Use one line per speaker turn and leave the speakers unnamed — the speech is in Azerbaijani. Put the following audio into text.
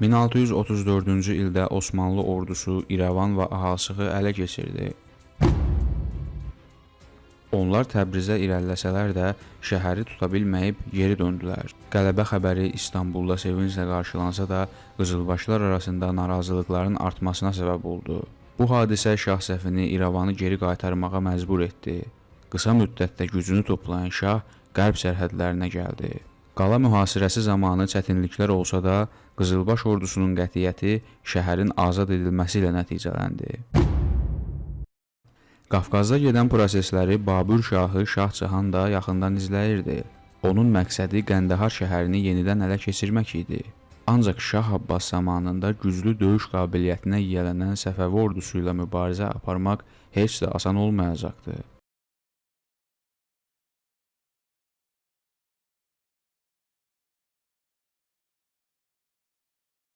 1634-cü ildə Osmanlı ordusu İrəvan və Ahalsıxı ələ keçirdi. Onlar Təbrizə irəliləsələr də şəhəri tuta bilməyib geri döndülər. Qələbə xəbəri İstanbulda sevinclə qarşılansa da, qızılbaşlar arasında narazılıqların artmasına səbəb oldu. Bu hadisə Şah Səfini İrəvanı geri qaytarmağa məcbur etdi. Qısa müddətdə gücünü toplayan şah qərb sərhədlərinə gəldi. Qala mühasirəsi zamanı çətinliklər olsa da, Qızılbaş ordusunun qətiyyəti şəhərin azad edilməsi ilə nəticələndi. Qafqazda gedən prosesləri Babür şahı Şah Cahan da yaxından izləyirdi. Onun məqsədi Qəndahar şəhərini yenidən ələ keçirmək idi. Ancaq Şah Abbas zamanında güclü döyüş qabiliyyətinə yiyələnən Səfəvi ordusu ilə mübarizə aparmaq heç də asan olmayacaqdı.